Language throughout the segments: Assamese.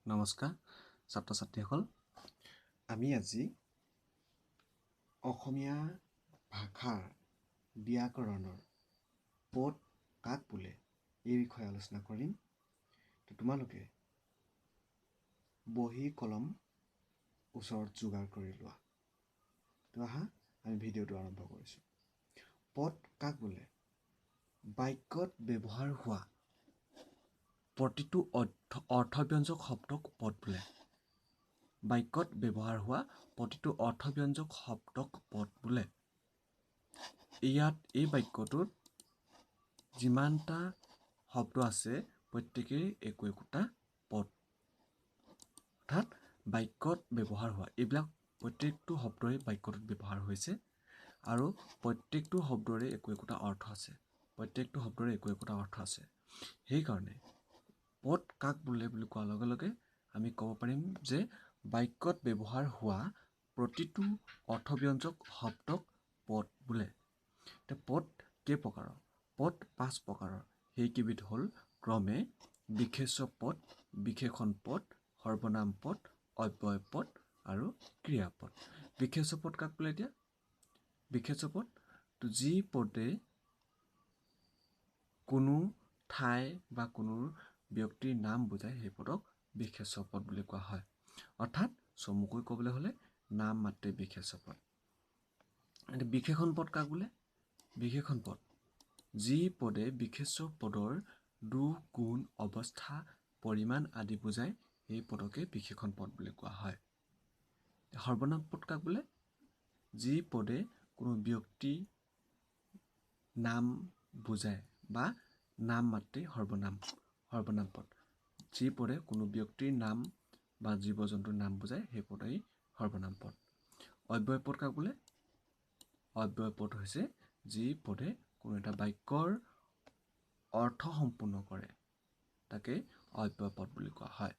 নমস্কাৰ ছাত্ৰ ছাত্ৰীসকল, আমি আজি অসমীয়া ভাষাৰ ব্যাকৰণৰ পদ কাক বোলে এই বিষয়ে আলোচনা কৰিম। তো তোমালোকে বহী কলম ওচৰত যোগাৰ কৰি লোৱা। তো আহা, আমি ভিডিঅ'টো আৰম্ভ কৰিছোঁ। পদ কাক বোলে? বাক্যত ব্যৱহাৰ হোৱা প্ৰতিটো অৰ্থব্যঞ্জক শব্দক পদ বোলে। বাক্যত ব্যৱহাৰ হোৱা প্ৰতিটো অৰ্থব্যঞ্জক শব্দক পদ বোলে। ইয়াত এই বাক্যটোত যিমানটা শব্দ আছে প্ৰত্যেকেই একো একোটা পদ, অৰ্থাৎ বাক্যত ব্যৱহাৰ হোৱা এইবিলাক প্ৰত্যেকটো শব্দই বাক্যটোত ব্যৱহাৰ হৈছে আৰু প্ৰত্যেকটো শব্দৰে একো একোটা অৰ্থ আছে, প্ৰত্যেকটো শব্দৰে একো একোটা অৰ্থ আছে। সেইকাৰণে পদ কাক বোলে বুলি কোৱাৰ লগে লগে আমি ক'ব পাৰিম যে বাক্যত ব্যৱহাৰ হোৱা প্ৰতিটো অৰ্থব্যঞ্জক শব্দক পদ বোলে। এতিয়া পদ কেই প্ৰকাৰৰ? পদ 5 প্ৰকাৰৰ। সেইকেইবিধ হ'ল ক্ৰমে বিশেষ্য পদ, বিশেষণ পদ, সৰ্বনাম পদ, অব্যয় পদ আৰু ক্ৰিয়াপদ। বিশেষ্য পদ কাক বোলে? এতিয়া বিশেষ্য পদ যি পদে কোনো ঠাই বা কোনো ব্যক্তিৰ নাম বুজায় সেই পদক বিশেষ্য পদ বুলি কোৱা হয়। অৰ্থাৎ চমুকৈ ক'বলৈ হ'লে নাম মাত্ৰে বিশেষ্য পদ। এতিয়া বিশেষণ পদ কাক বোলে? বিশেষণ পদ যি পদে বিশেষ্য পদৰ দোষ, গুণ, অৱস্থা, পৰিমাণ আদি বুজায় সেই পদকে বিশেষণ পদ বুলি কোৱা হয়। সৰ্বনাম পদ কাক বোলে? যি পদে কোনো ব্যক্তি নাম বুজায় বা নাম মাত্ৰে সৰ্বনাম পদ। যি পদে কোনো ব্যক্তিৰ নাম বা জীৱ জন্তুৰ নাম বুজায় সেই পদেই সৰ্বনাম পদ। অব্যয় পদ কাক বোলে? অব্যয় পদ হৈছে যি পদে কোনো এটা বাক্যৰ অৰ্থ সম্পূৰ্ণ কৰে তাকে অব্যয় পদ বুলি কোৱা হয়।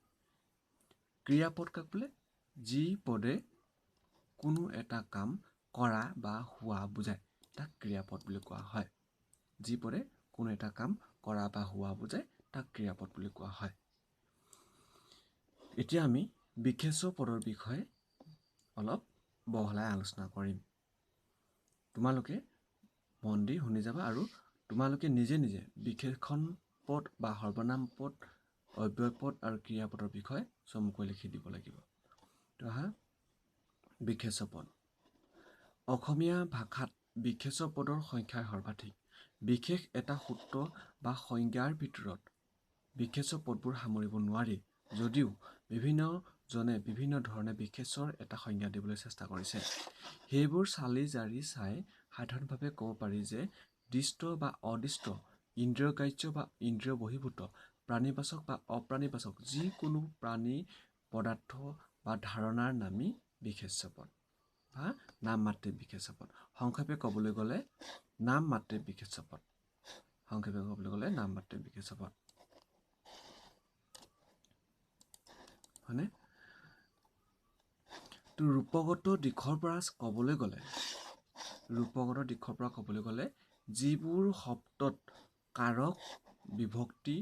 ক্ৰিয়াপদ কাক বোলে? যি পদে কোনো এটা কাম কৰা বা হোৱা বুজায় তাক ক্ৰিয়াপদ বুলি কোৱা হয়। যি পদে কোনো এটা কাম কৰা বা হোৱা বুজায় তাক ক্ৰিয়াপদ বুলি কোৱা হয়। এতিয়া আমি বিশেষ্য পদৰ বিষয়ে অলপ বহলাই আলোচনা কৰিম। তোমালোকে মন দি শুনি যাবা আৰু তোমালোকে নিজে নিজে বিশেষণ পদ বা সৰ্বনাম পদ, অব্যয় পদ আৰু ক্ৰিয়াপদৰ বিষয়ে চমুকৈ লিখি দিব লাগিব। তো আহা, বিশেষ্য পদ। অসমীয়া ভাষাত বিশেষ্য পদৰ সংখ্যাই সৰ্বাধিক। বিশেষ এটা সূত্ৰ বা সংজ্ঞাৰ ভিতৰত বিশেষ্য পদবোৰ সামৰিব নোৱাৰি যদিও বিভিন্ন জনে বিভিন্ন ধৰণে বিশেষ্যৰ এটা সংজ্ঞা দিবলৈ চেষ্টা কৰিছে। সেইবোৰ চালি জাৰি চাই সাধাৰণভাৱে ক'ব পাৰি যে দৃষ্ট বা অদৃষ্ট, ইন্দ্ৰিয়গ্ৰাহ্য বা ইন্দ্ৰিয় বহিৰ্ভূত, প্ৰাণীবাচক বা অপ্ৰাণীবাচক যিকোনো প্ৰাণী, পদাৰ্থ বা ধাৰণাৰ নামেই বিশেষ্য পদ বা নাম মাত্ৰে বিশেষ্য পদ। সংক্ষেপে ক'বলৈ গ'লে নাম মাত্ৰে বিশেষ্য পদ। সংক্ষেপে ক'বলৈ গ'লে নাম মাত্ৰে বিশেষ্য পদ, হয়নে? তো ৰূপগত দিশৰ পৰা ক'বলৈ গ'লে, ৰূপগত দিশৰ পৰা ক'বলৈ গ'লে যিবোৰ শব্দত কাৰক, বিভক্তি,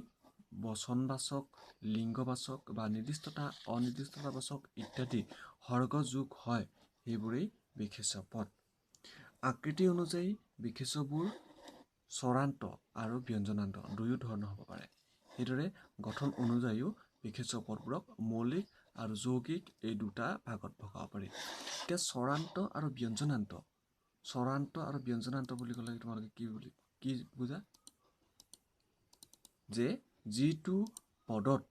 বচনবাচক, লিংগবাচক বা নিৰ্দিষ্টতা, অনিৰ্দিষ্টতাবাচক ইত্যাদি সৰ্গ যোগ হয় সেইবোৰেই বিশেষ্য পদ। আকৃতি অনুযায়ী বিশেষ্যবোৰ স্বৰান্ত আৰু ব্যঞ্জনান্ত দুয়ো ধৰণৰ হ'ব পাৰে। সেইদৰে গঠন অনুযায়ীও বিশেষ্য পদবোৰক মৌলিক আৰু যৌগিক এই দুটা ভাগত ভগাব পাৰি। এতিয়া স্বৰান্ত আৰু ব্যঞ্জনান্ত, স্বৰান্ত আৰু ব্যঞ্জনান্ত বুলি ক'লে তোমালোকে কি বুজা? যে যিটো পদত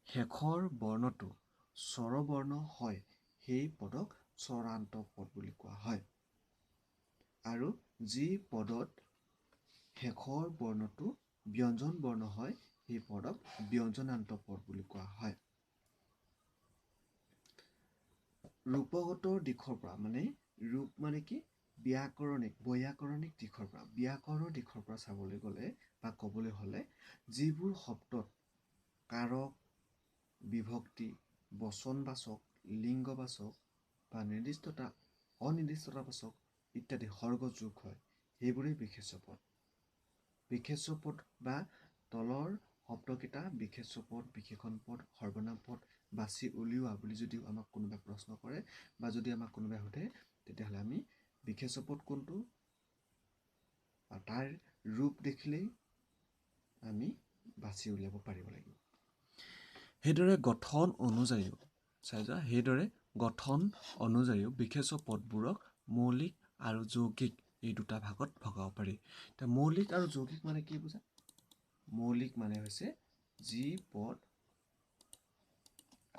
শেষৰ বৰ্ণটো স্বৰবৰ্ণ হয় সেই পদক স্বৰান্ত পদ বুলি কোৱা হয়, আৰু যি পদত শেষৰ বৰ্ণটো ব্যঞ্জন বৰ্ণ হয় সেই পদক ব্যঞ্জনান্ত পদ বুলি কোৱা হয়। ৰূপগত দিশৰ পৰা, মানে ৰূপ মানে কি, ব্যাকৰণিক, বৈয়াকৰণিক দিশৰ পৰা, ব্যাকৰণৰ দিশৰ পৰা চাবলৈ গ'লে বা ক'বলৈ হ'লে যিবোৰ শব্দত কাৰক, বিভক্তি, বচনবাচক, লিংগবাচক বা নিৰ্দিষ্টতা, অনিৰ্দিষ্টতাবাচক ইত্যাদি সৰ্গ যোগ হয় সেইবোৰেই বিশেষ্য পদ। বিশেষ্য পদ বা তলৰ শব্দকেইটা বিশেষ্য পদ, বিশেষণ পদ, সৰ্বনাম পদ বাছি উলিওৱা বুলি যদি আমাক কোনোবাই প্ৰশ্ন কৰে বা যদি আমাক কোনোবাই সোধে, তেতিয়াহ'লে আমি বিশেষ্য পদ কোনটো আৰু তাৰ ৰূপ দেখিলেই আমি বাছি উলিয়াব পাৰিব লাগিব। সেইদৰে গঠন অনুযায়ীও চাই যোৱা, সেইদৰে গঠন অনুযায়ীও বিশেষ্য পদবোৰক মৌলিক আৰু যৌগিক এই দুটা ভাগত ভগাব পাৰি। এতিয়া মৌলিক আৰু যৌগিক মানে কি বুজা? মৌলিক মানে হৈছে যি পদ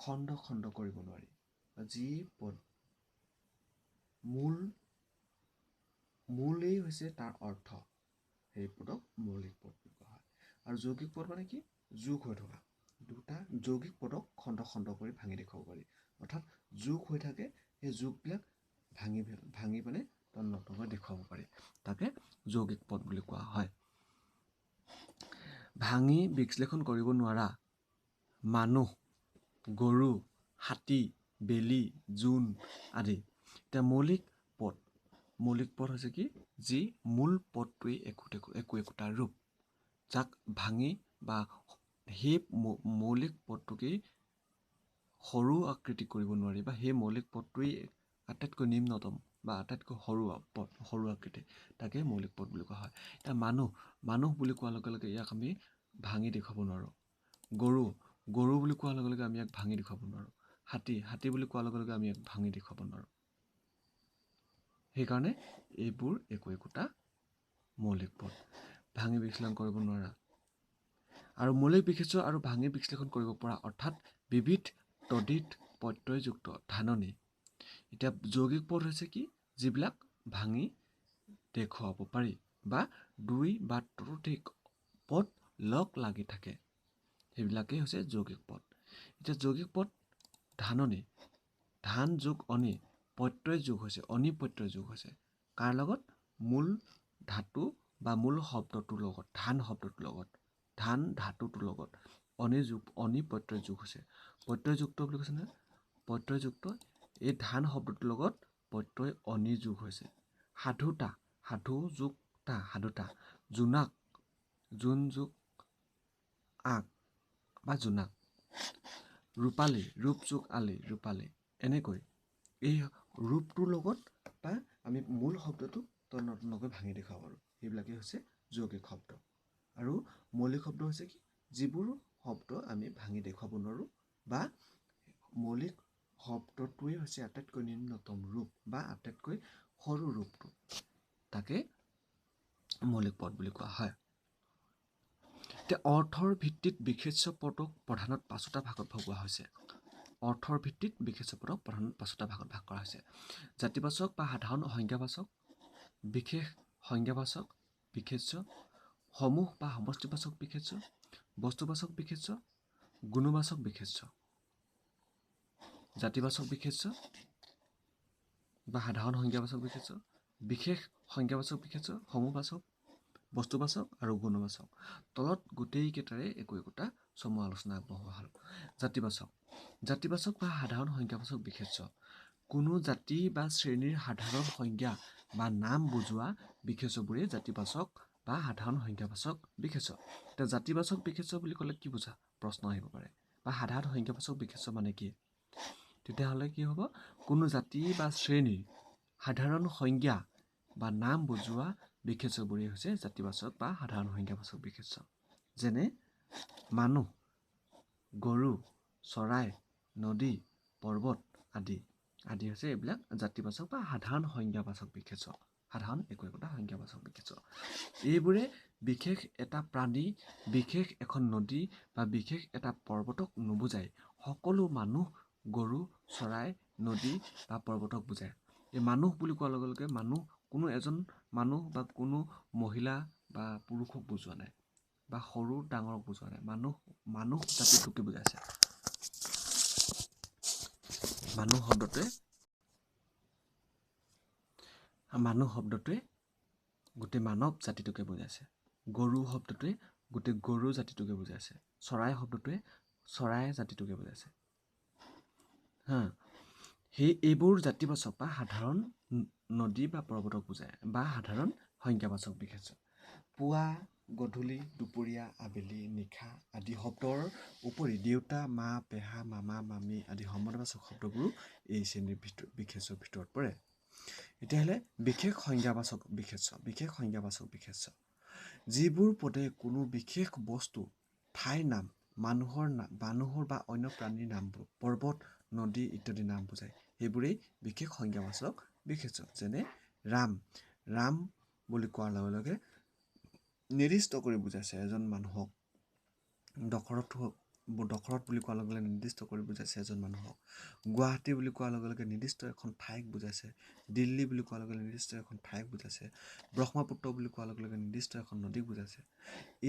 খণ্ড খণ্ড কৰিব নোৱাৰি, বা যি পদ মূলেই হৈছে তাৰ অৰ্থ, সেই পদক মৌলিক পদ বুলি কোৱা হয়। আৰু যৌগিক পদ মানে কি? যোগ হৈ থকা দুটা যৌগিক পদক খণ্ড খণ্ড কৰি ভাঙি দেখুৱাব পাৰি, অৰ্থাৎ যোগ হৈ থাকে, সেই যোগবিলাক ভাঙি ভাঙি পিনে তন্ন তন্নকৈ দেখুৱাব পাৰি, তাকে যৌগিক পদ বুলি কোৱা হয়। ভাঙি বিশ্লেষণ কৰিব নোৱাৰা মানুহ, গৰু, হাতী, বেলি, জোন আদি। এতিয়া মৌলিক পদ, মৌলিক পদ হৈছে কি? যি মূল পদটোৱেই একো একোটা ৰূপ, যাক ভাঙি বা সেই মৌলিক পদটোকেই সৰু আকৃতি কৰিব নোৱাৰি, বা সেই মৌলিক পদটোৱেই আটাইতকৈ নিম্নতম বা আটাইতকৈ সৰু পদ, সৰু আকৃতি, তাকে মৌলিক পদ বুলি কোৱা হয়। এতিয়া মানুহ, মানুহ বুলি কোৱাৰ লগে লগে ইয়াক আমি ভাঙি দেখুৱাব নোৱাৰোঁ। গৰু, গৰু বুলি কোৱাৰ লগে লগে আমি ইয়াক ভাঙি দেখুৱাব নোৱাৰোঁ। হাতী, হাতী বুলি কোৱাৰ লগে লগে আমি ইয়াক ভাঙি দেখুৱাব নোৱাৰোঁ। সেইকাৰণে এইবোৰ একো একোটা মৌলিক পদ, ভাঙি বিশ্লেষণ কৰিব নোৱাৰা। আৰু মৌলিক বিশেষ্য আৰু ভাঙি বিশ্লেষণ কৰিব পৰা অৰ্থাৎ বিবিধ তদ্ধিত প্ৰত্যয়যুক্ত ধাননি। এতিয়া যৌগিক পদ হৈছে কি? যিবিলাক ভাঙি দেখুৱাব পাৰি বা দুই বা ততোধিক পদ লগ লাগি থাকে, সেইবিলাকেই হৈছে যৌগিক পদ। এতিয়া যৌগিক পদ ধাননি, ধান যোগ অনি প্ৰত্যয় যোগ হৈছে, অনি প্ৰত্যয় যোগ হৈছে কাৰ লগত? মূল ধাতু বা মূল শব্দটোৰ লগত, ধান শব্দটোৰ লগত, ধান ধাতুটোৰ লগত অনি যোগ, অনি প্ৰত্যয় যোগ হৈছে। প্ৰত্যয়যুক্ত বুলি কৈছে নহয়, প্ৰত্যয়যুক্ত এই ধান শব্দটোৰ লগত প্ৰত্যয় অনি যোগ হৈছে। সাধুতা, সাধু যোগ তা, সাধুতা। জোনাক, জোন যোগ আক বা জোনাক। ৰূপালী, ৰূপ যোগ আলি, ৰূপালী। এনেকৈ এই ৰূপটোৰ লগত বা আমি মূল শব্দটো তন্ন তন্নকৈ ভাঙি দেখুৱাব পাৰোঁ, সেইবিলাকেই হৈছে যৌগিক শব্দ। আৰু মৌলিক শব্দ হৈছে কি? যিবোৰ শব্দ আমি ভাঙি দেখুৱাব নোৱাৰোঁ বা মৌলিক শব্দটোৱেই হৈছে আটাইতকৈ নিম্নতম ৰূপ বা আটাইতকৈ সৰু ৰূপটো, তাকে মৌলিক পদ বুলি কোৱা হয়। এতিয়া অৰ্থৰ ভিত্তিত বিশেষ্য পদক প্ৰধানত পাঁচটা ভাগত ভগোৱা হৈছে। অৰ্থৰ ভিত্তিত বিশেষ্য পদক প্ৰধানত পাঁচটা ভাগত ভাগ কৰা হৈছে। জাতিবাচক বা সাধাৰণ সংজ্ঞাবাচক, বিশেষ সংজ্ঞাবাচক বিশেষ্য, সমূহ বা সমষ্টিবাচক বিশেষ্য, বস্তুবাচক বিশেষ্য, গুণবাচক বিশেষ্য। জাতিবাচক বিশেষ্য বা সাধাৰণ সংজ্ঞাবাচক বিশেষ্য, বিশেষ সংজ্ঞাবাচক বিশেষ্য, সমূহবাচক, বস্তুবাচক আৰু গুণবাচক। তলত গোটেইকেইটাৰে একো একোটা চমু আলোচনা আগবঢ়োৱা হ'ল। জাতিবাচক, জাতিবাচক বা সাধাৰণ সংজ্ঞাবাচক বিশেষ্য কোনো জাতি বা শ্ৰেণীৰ সাধাৰণ সংজ্ঞা বা নাম বুজোৱা বিশেষ্যবোৰেই জাতিবাচক বা সাধাৰণ সংজ্ঞাবাচক বিশেষ্য। এতিয়া জাতিবাচক বিশেষ্য বুলি ক'লে কি বুজা প্ৰশ্ন আহিব পাৰে, বা সাধাৰণ সংজ্ঞাবাচক বিশেষ্য মানে কি? তেতিয়াহ'লে কি হ'ব? কোনো জাতি বা শ্ৰেণীৰ সাধাৰণ সংজ্ঞা বা নাম বুজোৱা বিশেষ্যবোৰেই হৈছে জাতিবাচক বা সাধাৰণ সংজ্ঞাবাচক বিশেষ্য। যেনে মানুহ, গৰু, চৰাই, নদী, পৰ্বত আদি আদি হৈছে এইবিলাক জাতিবাচক বা সাধাৰণ সংজ্ঞাবাচক বিশেষ্য, সাধাৰণ একো একোটা সংজ্ঞাবাচক বিশেষ্য। এইবোৰে বিশেষ এটা প্ৰাণী, বিশেষ এখন নদী বা বিশেষ এটা পৰ্বতক নুবুজায়, সকলো মানুহ, গৰু, চৰাই, নদী বা পৰ্বতক বুজায়। এই মানুহ বুলি কোৱাৰ লগে লগে মানুহ কোনো এজন মানুহ বা কোনো মহিলা বা পুৰুষক বুজোৱা নাই বা সৰু ডাঙৰক বুজোৱা নাই, মানুহ মানুহ জাতিটোকে বুজাইছে। মানুহ শব্দটোৱে গোটেই মানৱ জাতিটোকে বুজাইছে। গৰু শব্দটোৱে গোটেই গৰু জাতিটোকে বুজাইছে। চৰাই শব্দটোৱে চৰাই জাতিটোকে বুজাইছে। হা, সেই এইবোৰ জাতিবাচক বা সাধাৰণ নদী বা পৰ্বতক বুজায় বা সাধাৰণ সংজ্ঞাবাচক বিশেষ্য। পুৱা, গধূলি, দুপৰীয়া, আবেলি, নিশা আদি শব্দৰ উপৰি দেউতা, মা, পেহা, মামা, মামী আদি সম্বন্ধবাচক শব্দবোৰো এই শ্ৰেণীৰ ভিতৰত বিশেষ্যৰ ভিতৰত পৰে। তেতিয়াহ'লে বিশেষ সংজ্ঞাবাচক বিশেষ্য, বিশেষ সংজ্ঞাবাচক বিশেষ্য যিবোৰ পদে কোনো বিশেষ বস্তু, ঠাইৰ নাম, মানুহৰ নাম, মানুহৰ বা অন্য প্ৰাণীৰ নামবোৰ, পৰ্বত, নদী ইত্যাদি নাম বুজায়, সেইবোৰেই বিশেষ সংজ্ঞাবাচক বিশেষ্য। যেনে ৰাম, ৰাম বুলি কোৱাৰ লগে লগে নিৰ্দিষ্ট কৰি বুজাইছে এজন মানুহক। দশৰথ, দশৰথ বুলি কোৱাৰ লগে লগে নিৰ্দিষ্ট কৰি বুজাইছে এজন মানুহক। গুৱাহাটী বুলি কোৱাৰ লগে লগে নিৰ্দিষ্ট এখন ঠাইক বুজাইছে। দিল্লী বুলি কোৱাৰ লগে লগে নিৰ্দিষ্ট এখন ঠাইক বুজাইছে। ব্ৰহ্মপুত্ৰ বুলি কোৱাৰ লগে লগে নিৰ্দিষ্ট এখন নদীক বুজাইছে।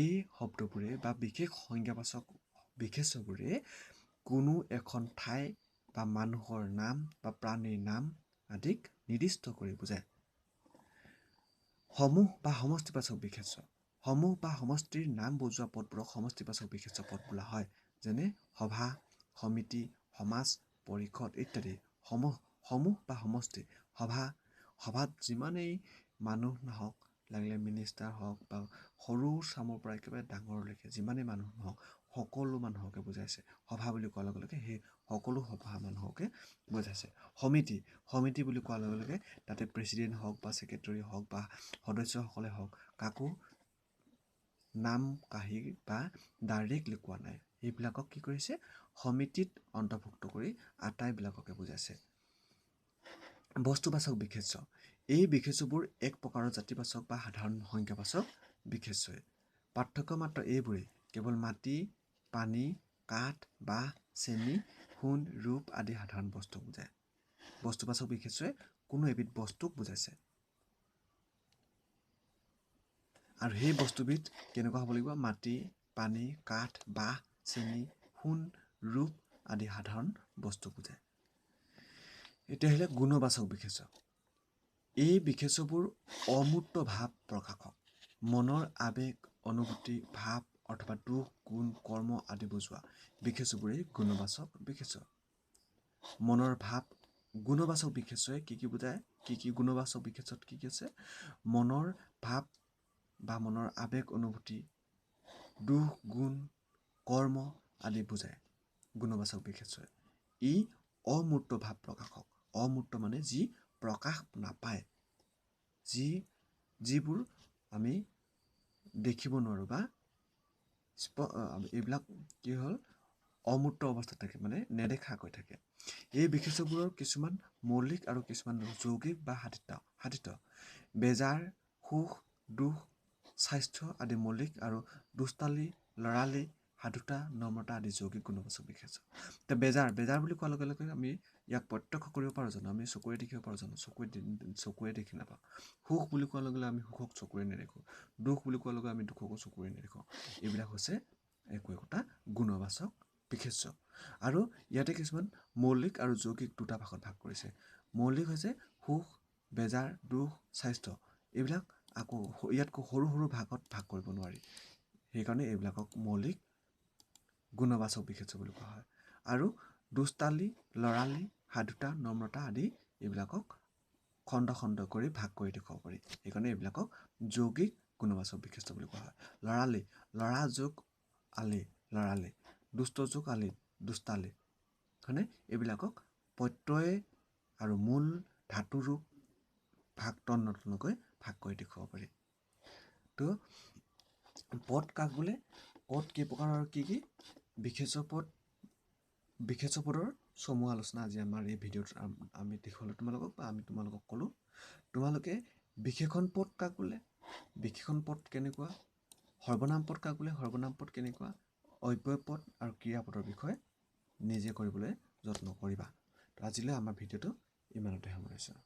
এই শব্দবোৰে বা বিশেষ সংজ্ঞাবাচক বিশেষ্যবোৰে কোনো এখন ঠাই বা মানুহৰ নাম বা প্ৰাণীৰ নাম আদিক নিৰ্দিষ্ট কৰি বুজায়। সমূহ বা সমষ্টিবাচক বিশেষ্য, সমূহ বা সমষ্টিৰ নাম বুজোৱা পদবোৰক সমষ্টিবাচক বিশেষ্য পদ বোলা হয়। যেনে সভা, সমিতি, সমাজ, পৰিষদ ইত্যাদি। সমূহ, সমূহ বা সমষ্টি, সভা, সভাত যিমানেই মানুহ নাহক লাগিলে, মিনিষ্টাৰ হওক বা সৰু চামৰ পৰা একেবাৰে ডাঙৰলৈকে যিমানেই মানুহ নহওক, সকলো মানুহকে বুজাইছে। সভা বুলি কোৱাৰ লগে লগে সেই সকলো সভা মানুহকে বুজাইছে। সমিতি, সমিতি বুলি কোৱাৰ লগে লগে তাতে প্ৰেচিডেণ্ট হওক বা ছেক্ৰেটৰী হওক বা সদস্যসকলে হওক, কাকো নাম কাঢ়ি বা ডাইৰেক্টলি কোৱা নাই। সেইবিলাকক কি কৰিছে? সমিতিত অন্তৰ্ভুক্ত কৰি আটাইবিলাককে বুজাইছে। বস্তুবাচক বিশেষ্য, এই বিশেষ্যবোৰ এক প্ৰকাৰৰ জাতিবাচক বা সাধাৰণ সংজ্ঞাবাচক বিশেষ্যই। পাৰ্থক্য মাত্ৰ এইবোৰেই, কেৱল মাটি, পানী, কাঠ, বাঁহ, চেনি, সোণ, ৰূপ আদি সাধাৰণ বস্তুক বুজায়। বস্তুবাচক বিশেষ্যই কোনো এবিধ বস্তুক বুজাইছে আৰু সেই বস্তুবিধ কেনেকুৱা হ'ব লাগিব? মাটি, পানী, কাঠ, বাঁহ, চেনি, সোণ, ৰূপ আদি সাধাৰণ বস্তুক বুজায়। এতিয়া আহিলে গুণবাচক বিশেষ্য। এই বিশেষ্যবোৰ অমূৰ্ত ভাৱ প্ৰকাশক, মনৰ আৱেগ, অনুভূতি, ভাৱ অথবা দুখ, গুণ, কৰ্ম আদি বুজোৱা বিশেষ্যবোৰেই গুণবাচক বিশেষ্য। মনৰ ভাৱ, গুণবাচক বিশেষ্যই কি কি বুজায়? কি কি গুণবাচক বিশেষ্যত কি কি আছে? মনৰ ভাৱ বা মনৰ আৱেগ, অনুভূতি, দুখ, গুণ, কৰ্ম আদি বুজায় গুণবাচক বিশেষ্যই। ই অমূৰ্ত ভাৱ প্ৰকাশক। অমূৰ্ত মানে যি প্ৰকাশ নাপায়, যিবোৰ আমি দেখিব নোৱাৰোঁ বা এইবিলাক কি হ'ল, অমূৰ্ত অৱস্থাত থাকে, মানে নেদেখাকৈ থাকে। এই বিশেষ্যবোৰৰ কিছুমান মৌলিক আৰু কিছুমান যৌগিক বা সাধিত। বেজাৰ, সুখ, দুখ, স্বাস্থ্য আদি মৌলিক আৰু দুষ্টালি, ল'ৰালি, সাধুতা, নম্ৰতা আদি যৌগিক গুণবাচক বিশেষ্য। এতিয়া বেজাৰ, বেজাৰ বুলি কোৱাৰ লগে লগে আমি ইয়াক প্ৰত্যক্ষ কৰিব পাৰোঁ জানো? আমি চকুৰে দেখিব পাৰোঁ জানো? চকুৰে দেখি নাপাওঁ। সুখ বুলি কোৱাৰ লগে লগে আমি সুখক চকুৰে নেদেখোঁ। দুখ বুলি কোৱাৰ লগে আমি দুখকো চকুৰে নেদেখোঁ। এইবিলাক হৈছে একো একোটা গুণবাচক বিশেষ্য। আৰু ইয়াতে কিছুমান মৌলিক আৰু যৌগিক দুটা ভাগত ভাগ কৰিছে। মৌলিক হৈছে সুখ, বেজাৰ, দুখ, স্বাস্থ্য, এইবিলাক আকৌ ইয়াতকৈ সৰু সৰু ভাগত ভাগ কৰিব নোৱাৰি, সেইকাৰণে এইবিলাকক মৌলিক গুণবাচক বিশেষ্য বুলি কোৱা হয়। আৰু দুষ্টালি, ল'ৰালি, সাধুতা, নম্ৰতা আদি এইবিলাকক খণ্ড খণ্ড কৰি ভাগ কৰি দেখুৱাব পাৰি, সেইকাৰণে এইবিলাকক যৌগিক গুণবাচক বিশেষ্য বুলি কোৱা হয়। ল'ৰালি, ল'ৰা যোগ আলি, ল'ৰালি, দুষ্ট যোগ আলি, দুষ্টালি, হয়নে? এইবিলাকক প্ৰত্যয় আৰু মূল ধাতুৰূপ ভাগ তন্ন তন্নকৈ ভাগ কৰি দেখুৱাব পাৰি। তো পদ কাক বোলে? পদ কেই প্ৰকাৰৰ আৰু কি কি? বিশেষ্য পদ, বিশেষ্য পদৰ চমু আলোচনা আজি আমাৰ এই ভিডিঅ'ত আমি দেখুৱালোঁ তোমালোকক বা আমি তোমালোকক ক'লোঁ। তোমালোকে বিশেষণ পদ কাক বোলে, বিশেষণ পদ কেনেকুৱা, সৰ্বনাম পদ কাক বোলে, সৰ্বনাম পদ কেনেকুৱা, অব্যয় পদ আৰু ক্ৰিয়াপদৰ বিষয়ে নিজে কৰিবলৈ যত্ন কৰিবা। তো আজিলৈ আমাৰ ভিডিঅ'টো ইমানতে সামৰিছোঁ।